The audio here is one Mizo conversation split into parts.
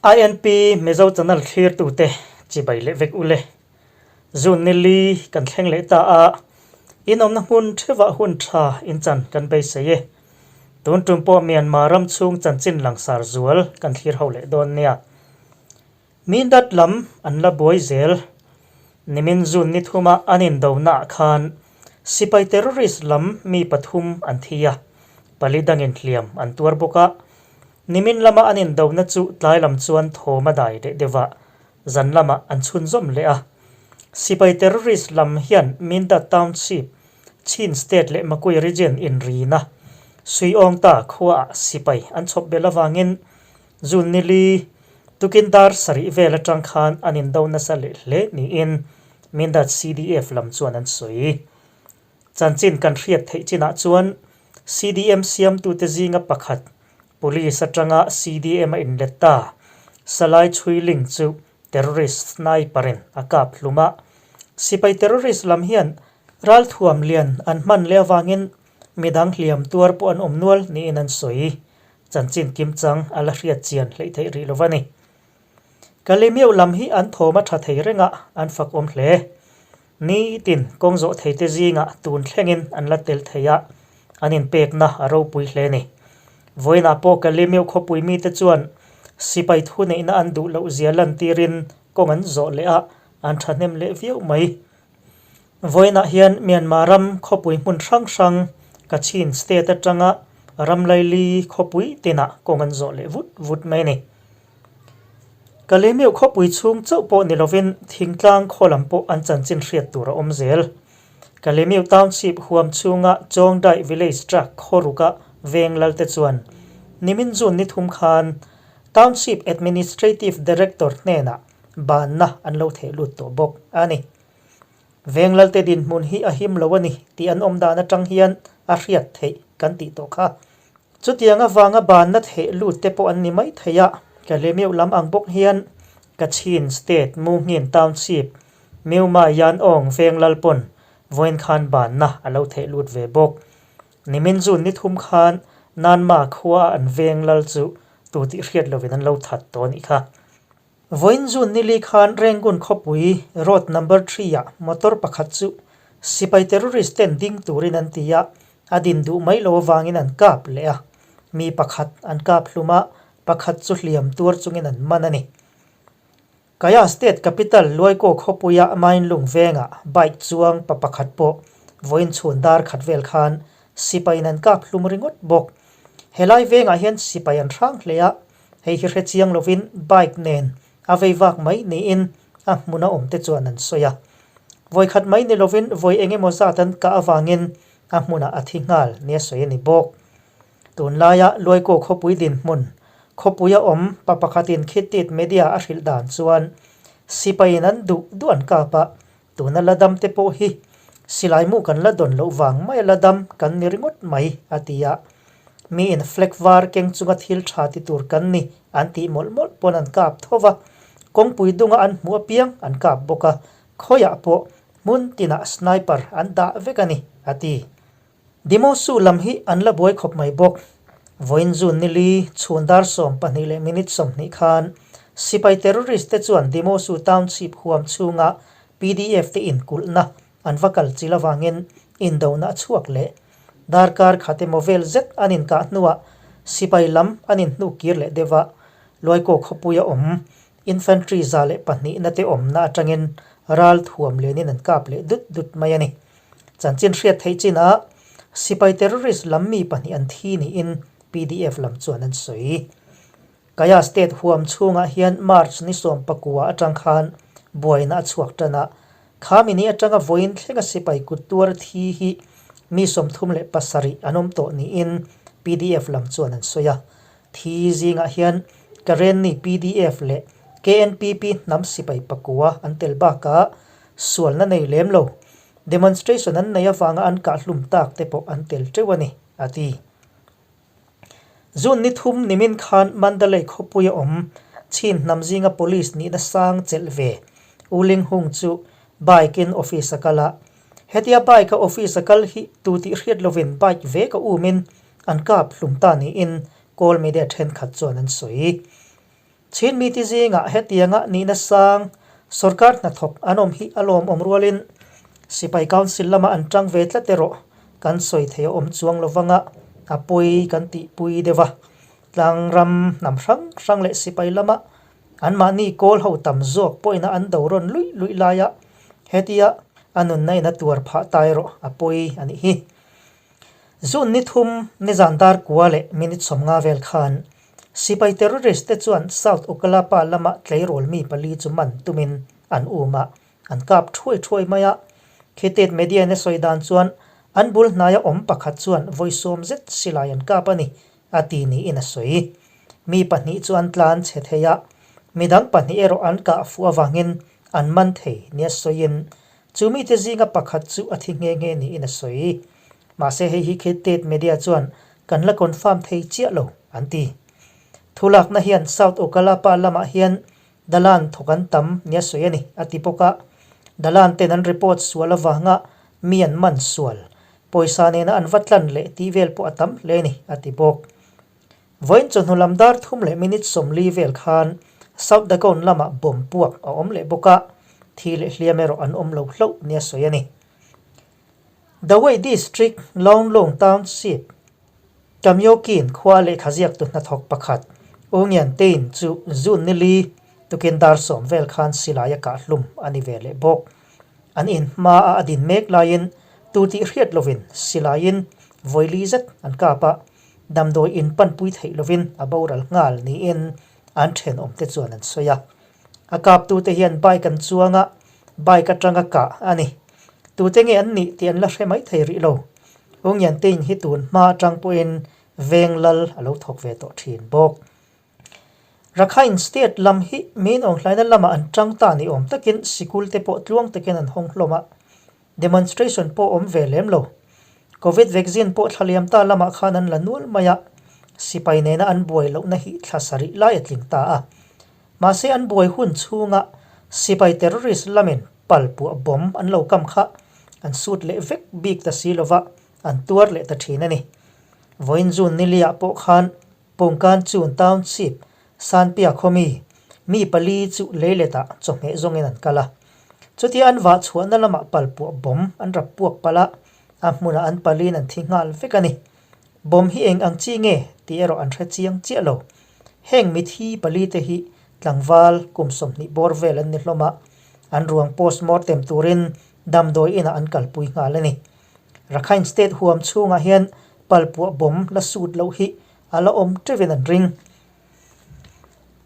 INP Mizo channel thlirtute chibai leh vek ule. June ni li kan thleng leh ta a, inawmna hmun theuhah hun tha inchan kan beisei e. Tun tum pawh Myanmar ram chhung chanchin langsar zual kan thlir ho leh dawn nia. Mindat lam an la buai zel. Nimin June ni thuma an indonaah khan sipai terrorist lam mi pathum an thi a, pali dangin hliam an tuar bawk a. Nimin lama an indona chu tlai lam chuan thawm a dai leh deuh a, zan lamah an chhunzawm leh a. Sipai terrorist lam hian Mindat Township, Chin State leh Makui Region inrina Suiawngta khuaah sipai an chhawp belh avangin June ni li, tukin dar sarih vel atang khan an indo nasa leh hle niin Mindat CDF lam chuan an sawi. Chanchin kan hriat theih chinah chuan CDM siamtute zinga pakhat, Police atanga CDM a inlet ta, Salai Chhui Ling chu terrorist sniper-in a kap hlum a. Sipai terrorist lam hian ralthuam lian an hman leh avangin midang hliam tuar pawh an awm nual niin an sawi. Chanchin kimchang a la hriat chian hleih theih rih lo va ni. Kalemeu lam hi an thawm a tha thei reng a, an fak awm hle. Nitin kawng zawh thei te zingah tun thlengin an la tel thei a, an inpekna a ropui hle ni. Vawiinah pawh Kalemeu khawpui mite chuan sipai thuneihna an duh loh zia lantirin kawng an zawh leh a, an thahnem leh viau mai. Vawiinah hian Myanmar ram khawpui hmun hrang hrang Kachin state atanga ram laili khawpui tinah kawng an zawh leh vut vut mai a ni. Kalemeu khawpui chhung chauh pawh ni lovin thingtlang khaw lam pawh an chanchin hriat tur a awm zel. Kalemeu Township huam chhunga Chawngdai Village truck khaw ruka veng lalte chuan nimin June ni thum khan Township Administrative Director hnenah banna an lo theh lut tawh bawk a ni. Venglalte dinhmun hi a him lo a ni tih an awm dan atang hian a hriat theih kan tih tawh kha. Chutiang avanga banna theh lut te pawh an ni mai thei a, ka lemeuh lam ang bawk hian Kachin State Munghin Township Myuma Yan Aung Venglal pawn vawiin khan banna a lo theh lut ve bawk. Nimin June ni thum khan Nanma khua an Venglal chu tu tih hriat lovin an lo that tawh a nih kha. Vawiin June ni li khan Rangoon khawpui road number three-ah motor pakhat chu sipai terrorist ten ding turin an ti a, a din duh mai lo avangin an kap leh a. Mi pakhat an kap hlum a, pakhat chu hliam tuar chungin an man a ni. Kaya State capital Luaikaw khawpuia Mainlung vengah bike chuang pa pakhat pawh vawiin chhun dar khat vel khan sipaiin an kap hlum ringawt bawk. Helai vengah hian sipai an hrang hle a, Hei hi hre chiang lovin bike nen a vei vak mai niin a hmuna awmte chuan an sawi a. Vawi khat mai ni lovin vawi eng emaw zat an kah avangin a hmunah a thi nghal nia sawi a ni bawk. Tunlaia Luaikaw khawpui dinhmun, khawpuia awm pa pakhatin Khitit Media a hrilh dan chuan sipaiin an duh duh an kap a, tuna la dam te pawh hi silai mu kan la dawn loh vang maia la dam kan ni ringawt mai a ti a. Miin flag var keng chunga thil tha ti tur kan ni an tih mawlh mawlh pawn an kap tho va, kawngpui dunga an hmuh apiang an kap bawk a, khawiah pawh hmun tinah sniper an dah vek a ni, a ti. Dimosu lam hi an la buai khawp mai bawk. Vawiin June ni li chhun dar 12 leh minute 20 khan sipai terrorist te chuan Dimosu Township huam chhunga PDF te inkulhna an va kal chil avangin indona a chhuak leh. Darkar khat emaw vel zet an inkah hnuah sipai lam an inhnuk kir leh deuh a, Luaikaw khawpuia awm Infantry 102 na te awmna atangin ral thuam lenin an kap leh dut dut mai a ni. Chanchin hriat theih chinah sipai terrorist lam mi pahnih an thi niin PDF lam chuan an sawi. Kaya state huam chhungah hian March ni 19 atang khan buaina a chhuak tan a, khami ni atanga vawiin thlenga sipai kut tuar thi hi mi 37 an awm tawh niin PDF lam chuan an sawi a. Thi zingah hian Karenni PDF leh KNPP hnam sipai pakua an tel bakah Sualna nei lem lo, demonstration an nei avanga an kah hlum tak te pawh an tel teuh a ni, a ti. June ni thum nimin khan Mandalay khawpuia awm Chin hnam zinga police nihna sang chelh ve U Ling Hung chu bike in office a kal a. Hetia bike a office a kal hi tu tih hriat lovin bike ve ka umin an kap hlum ta niin kawl media thenkhat chuan an sawi. Chin mite zingah hetianga nihna sang sorkar hnathawk an awm hi a lawmawm rualin Sipai Council lama an tang ve tlat erawh kan sawi thei a awm chuang lovanga a pawi kan tihpui deuh a. Tlangram hnam hrang hrang leh sipai lama anmahni kawl ho tam zawk pawhina an do rawn luih luih laia hetia a nunna in a tuar phah ta erawh a pawi a nih hi. June ni thum nizan dar kua leh minute 50 vel khan Sipai terrorist te chuan South Okkalapa lama tleirawl mi pali chu man tumin an um a, an kap thuai thuai mai a. Khitet media in a sawi dan chuan an bul hnaia awm pakhat chuan vawi sawm zet silai an kap a ni, a ti niin a sawi. Mi pahnih chu an tlan chhe thei a, midang pahnih erawh an kah fuh avangin an man thei nia sawiin chu mite zinga pakhat chu a thi nghe nghe niin a sawi. Mahse hei hi Khitet media chuan Kan la confirm thei chiah lo, an ti. Thulakna hian South Okkalapa lamah hian Dalan thawk an tam nia sawi a ni, a ti bawk a. Dalan ten an report sual avanga mi an man sual, pawisa nena an va tlan leh tih vel pawh a tam hle a ni, a ti bawk. Vawiin chawhnu lam dar thum leh minute 40 vel khan South Dagon lamah bomb puak a awm leh bawk a, thi leh hliam erawh an awm lo hlauh nia sawi a ni. Dawei District, Lawnglung Township, Kamyokin khua lehkha ziaktu hnathawk pakhat U Ngian Tein chu June ni li tukin dar sawm vel khan silai a kah hlum a ni ve leh bawk. An in hmaa a din mek laiin tu tih hriat lovin silaiin vawi li zet an kap a, damdawi in panpui theih lovin a boral nghal niin an thenawmte chuan an sawi a. A kaptute hian bike an chuang a, bike atanga kah a ni. Tute nge an nih tih an la hre mai thei rih lo. U Ngiantein hi tun hma atang pawhin veng lal a lo thawk ve tawh thin bawk. Rakhine State lam hi min awnghlaina lamah an tang ta ni awm takin sikul te pawh tluang takin an hawng hlawm a, demonstration pawh awm ve lem lo. Covid vaccine pawh thla liam ta lamah khan an la nual mai a, sipai nena an buai lohna hi thla sarih lai a tling ta a. Mahse an buai hun chhunga sipai terrorist lamin pal puah bomb an lo kam kha an sut leh vek bik ta si lova an tuar leh ta thin a ni. Vawiin June niliah pawh khan Pungkan Chun Township Sanpia khawmi mi pali chu leiletah chawhmeh zawngin an kal a. Chutia an vah chhuahna lamah pal puah bomb an rap puak palh a, a hmunah an paliin an thi nghal vek a ni. Bomb hi eng ang chi nge tih erawh an hre chiang chiah lo. Heng mithi pali te hi tlangval kum 20 bawr vel an ni hlawm a, an ruang post mortem turin damdawi inah an kalpui nghal a ni. Rakhine State huam chhungah hian palpuah bomb la sut loh hi a la awm teuhin an ring.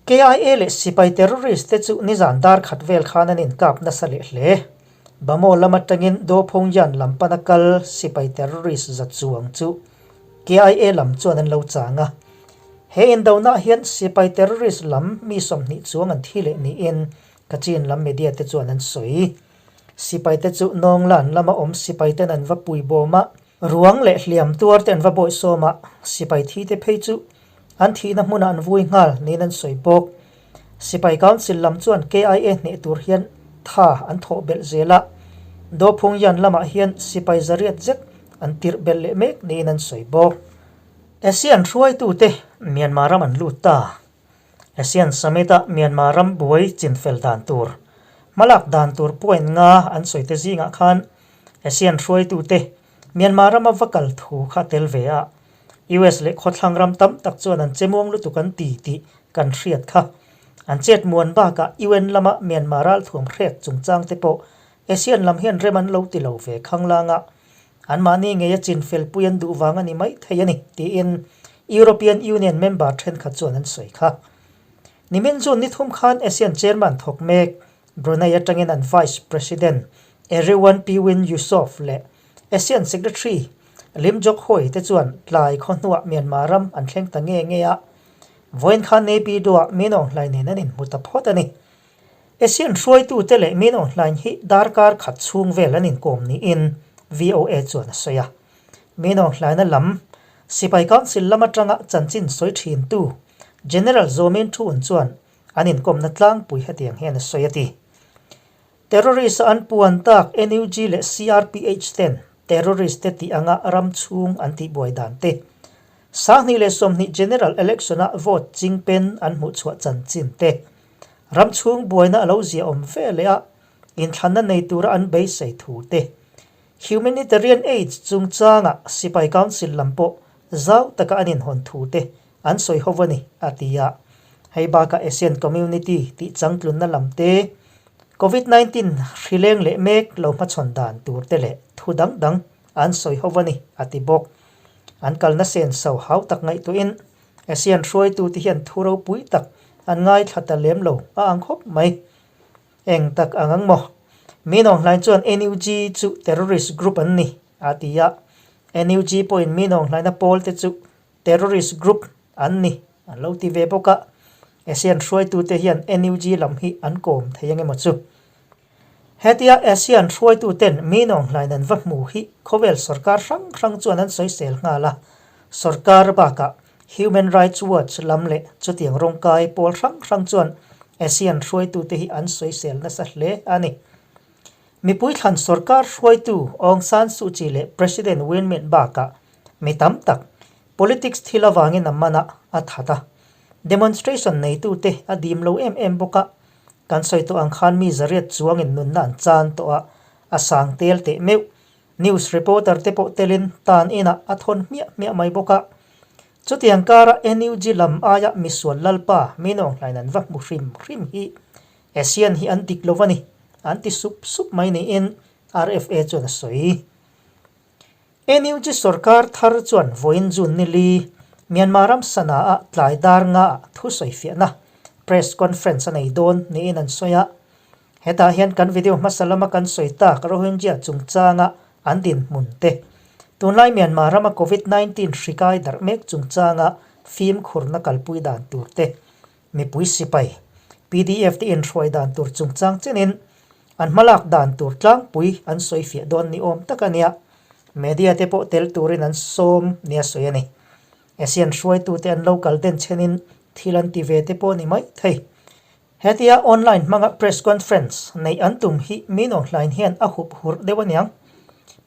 KIA leh sipai terrorist te chu nizan dar khat vel khan an inkap nasa leh hle. Bamaw lam atangin Dophongyan lam pana kal sipai terrorist za chuang chu KIA lam chuan an lo chang a. He indonah hian sipai terrorist lam mi 20 chuang an thi leh niin Kachin lam media te chuan an sawi. Sipai te chu Nawnglan lama awm sipai ten an va pui bawm a, Ruang leh hliam tuar te an va bawihsawm a, sipai thi te phei chu an thihna hmunah an vui nghal niin an sawi bawk. Sipai Council lam chuan KIA hneh tur hian tha an thawh belh zel a, Dophungyan lamah hian sipai zariat zet an tirh belh leh mek niin an sawi bawk. ASEAN hruaitute Myanmar ram an lut ta. ASEAN Summit-a Myanmar ram buai chinfel dan tur, hmalak dan tur point nga an sawi te zingah khan ASEAN hruaitute Myanmar rama va kal thu kha tel ve a, US leh khawthlang ram tam tak chuan an che muang lutuk an ti tih kan hriat kha. An chet muan bakah UN lama Myanmar ralthuam hrek chungchang te pawh ASEAN lam hian rem an lo ti lo ve khanglang a, Anmahni ngeia chinfel pui an duh vang a ni mai thei a ni, tiin European Union member thenkhat chuan an sawi kha. Nimin June ni thum khan ASEAN chairman thawk mek Brunei atangin an Vice President Erywan Peewin Yusof leh ASEAN Secretary Lim Jock Hoi te chuan tlai khaw hnuah Myanmar ram an thleng ta nge nge a, vawiin khan Naypyidaw-ah Min Aung Hlaing nen an inhmu ta phawt a ni. ASEAN hruaitute leh Min Aung Hlaing hi darkar khat chhung vel an inkawm niin VOA chuan a sawi a. Min Aung Hlaina lam Sipai Council lam atanga chanchin sawi thintu General Zaw Min Thun chuan an inkawmna tlangpui hetiang hian a sawi a ti. Terrorist a an puan tak NUG leh CRPH ten terrorist te tih anga ram chhung an tihbuai dan te. 2020 General Election-a vote chingpen an hmuhchhuah chanchin te, ram chhung buaina a lo ziaawm ve leh a, inthlanna nei tura an beisei thu te, Humanitarian Aid chungchanga Sipai Council lam pawh zau taka an inhawn thu te an sawi ho a ni, a ti a. Hei bakah ASEAN Community tih changtlunna lam te, Covid 19 hri leng leh mek lo hmachhawn dan tur te leh thu dang dang an sawi ho a ni, a ti bawk. An kalna senso hau tak ngaihtuahin ASEAN hruaitute hian thu ropui tak an ngaithla ta lem lo a ang khawp mai. Eng tak ang ang maw? Min Aung Hlaing chuan NUG chu terrorist group an ni, a ti a. NUG pawhin Min Aung Hlaina pawlte chu terrorist group an ni an lo ti ve bawk a. ASEAN hruaitute hian NUG lam hi an kawm thei ang emaw chu? Hetia ASEAN hruaituten Min Aung Hlaing an va hmu hi khawvel sorkar hrang hrang chuan an sawisel nghal a. Sorkar bakah Human Rights Watch lam leh chutiang rawngkai pawl hrang hrang chuan ASEAN hruaitute hi an sawisel nasa hle a ni. Mipui thlan sorkar hruaitu Aung San Suu Kyi leh President Win Myint bakah mi tam tak politics thil avangin a man a, a that a. Demonstration neitute a dim lo em em bawk a, kan sawi tawh ang khan mi zariat chuangin nunna an chan tawh a, a sang tel teh meuh. News reporter te pawh telin tan inah a thawn hmiah hmiah mai bawk a. Chutiang kara NUG lam aia misual lalpa Minawng hlain an va hmu hrim hrim hi ASEAN hi an dik lo a ni, an ti sup sup mai niin RFA chuan a sawi. NUG sorkar thar chuan vawiin June ni li Myanmar ram Sanaa-ah tlai dar ngaah thusawifiahna press conference a nei dawn niin an sawi a. Hetah hian kan video hmasa lama kan sawi tak Rohingya chungchanga an dinhmun te, tunlai Myanmar rama Covid 19 hri kai darh mek chungchanga fimkhurna kalpui dan tur te, mipui sipai, pdf te inhruai dan tur chungchang chenin an hmalak dan tur tlangpui an sawi fiah dawn ni awm tak a nia. Media te pawh tel turin an sawm nia sawi a ni. ASEAN hruaitute an lo kal den chenin thil an ti ve te pawh ni mai thei. Hetia online hmanga press conference neih an tum hi Min Aung Hlaing hian a hup hurh deuh aniang.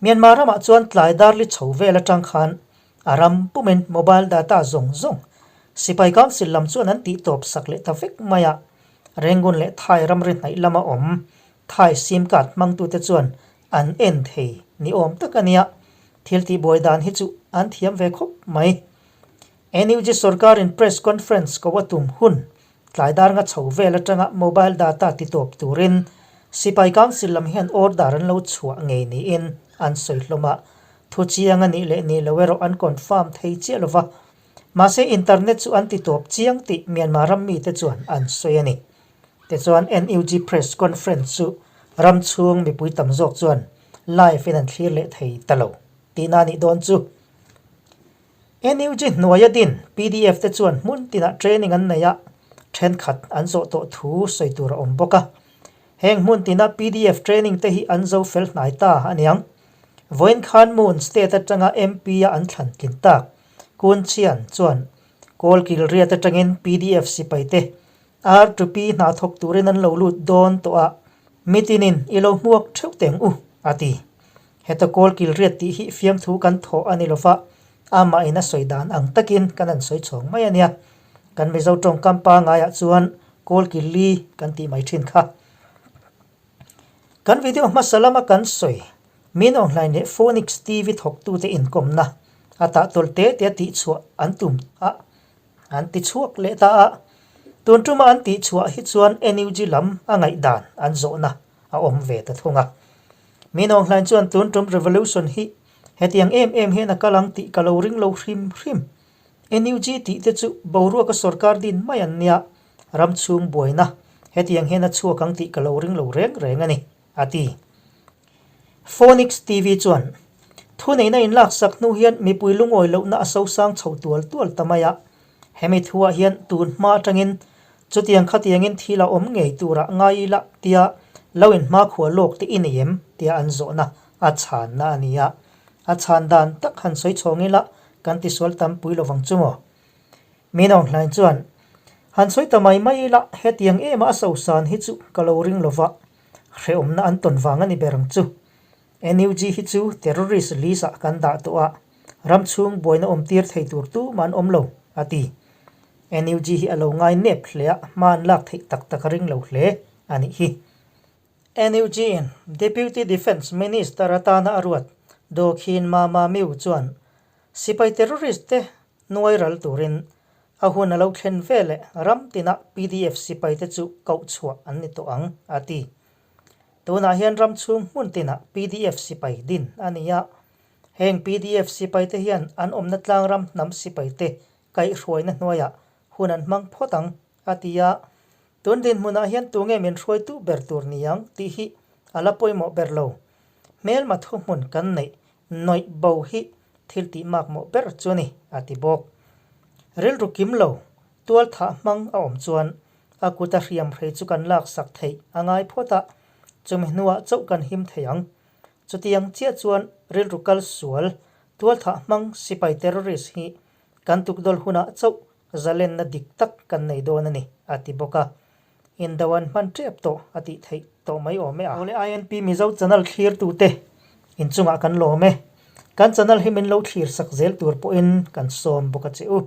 Myanmar ramah chuan tlai darli chho vel atang khan a ram pumin mobile data zawng zawng sipai council lam chuan an tih tawp sak leh ta vek mai a. Rangoon leh Thai ramri hnaih lama awm Thai sim card hmangtute chuan an en thei ni awm tak ania. Thil tihbuai dan hi chu an thiam ve khawp mai. NUG sorkarin press conference ko a tum hun tlai dar nga chho vel atanga mobile data ti tawp turin Sipai Council lam hian order an lo chhuah ngei niin an sawi hlawm a, thu chiang a nih leh nih lo erawh an confirm thei chiah lova, mahse internet chu an ti tawp chiang tih Myanmar ram mite chuan an sawi a ni. Tichuan NUG press conference chu ram chhung mipui tam zawk chuan live in an thlir leh thei ta lo tihna a nih dawn chu. NUG hnuaia din pdf te chuan hmun tinah training an nei a, thenkhat an zawh tawh thu sawi tur a awm bawk a. Heng hmun tina pdf training te hi an zo fel hnai ta a niang. Vawiin khan Moon State atanga MP a an thlan tlin tak Kun Chian chuan Kawlkil riat atangin pdf sipai te R2P hna thawk turin an lo lut dawn tawh a, mitinin i lo hmuak theuh teng u, a ti. Heta kawlkil riat tih hi fiamthu kan thawh a ni lova, amahin a sawi dan ang takin kan han sawi chhawng mai a nia. Kan Mizo tawngkam pangaiah chuan kawlkil li kan tih mai thin kha. Kan video hmasa lama kan sawi, Min Aung Hlaing leh Phoenix TV thawktute inkawmna a tahtawl te te a tihchhuah an tum a, an ti chhuak leh ta a. Tun tuma an tihchhuah hi chuan NUG lam a ngaihdan an zawhna a awm ve ta thung a. Min Aung Hlaing chuan tun tum revolution hi hetiang em em hian a kal ang tih ka lo ring lo hrim hrim. NUG tih te chu boruaka sorkar din mai an nia, ram chhung buaina hetiang hian a chhuak ang tih ka lo ring lo reng reng a ni, a ti. Phoenix TV chuan thuneihna inlaksak hnu hian mipui lungawi lohna a sosang chho tual tual ta mai a, hemi thuah hian tun hma atangin chutiang khatiangin thil a awm ngei turah ngai ila tia lo inhma khua lawk te i nei em tia an zawhna a chhanna a ni a, a chhan dan tak han sawi chhawng ila kan tisual tam pui lovang chu maw? Min Aung Hlaing chuan han sawi ta mai mai ila hetiang ema a sosan hi chu ka lo ring lova, Hrehawmna an tawn vang a ni ber ang chu. NUG hi chu terrorist list ah kan dah tawh a, Ram chhung buaina awm tir thei tur tumah an awm lo, a ti. NUG hi a lo ngai nep hle a, hma an lak theih tak tak a ring lo hle a nih hi. NUG-in Deputy Defence Minister atana a ruat Do Khin Ma Ma Myu chuan sipai terrorist te nuai ral turin a hun a lo thlen veleh ram tinah PDF sipai te chu koh chhuah an ni tawh ang, a ti. Tunah hian ram chhung hmun tinah PDF sipai din a ni a, heng PDF sipai te hian an awmna tlang ram hnam sipai te kaihhruaina hnuaiah hun an hmang phawt ang, a ti a. Tun dinhmunah hian tunge min hruaitu ber tur ni ang tih hi a la pawimawh ber lo. Hmelma thuhmun kan neih nawih bo hi thil tih makmawh ber chu a ni, a ti bawk. Rilru kim lo, tual thah hmang a awm chuan a kuta hriam hrei chu kan laksak theih a ngai phawt a, chumi hnuah chauh kan him thei ang. Chutiang chiah chuan rilru kal sual, tual thah hmang sipai terrorist hi kan tukdawl hunah chauh zalenna dik tak kan nei dawn a ni, a ti bawk a. Indo an hman tep tawh a tih theih tawh mai awm e a. Awle INP Mizo channel thlirtute inchungah kan lawm e. Kan channel hi min lo thlir sak zel tur pawhin kan sawm bawk a che u.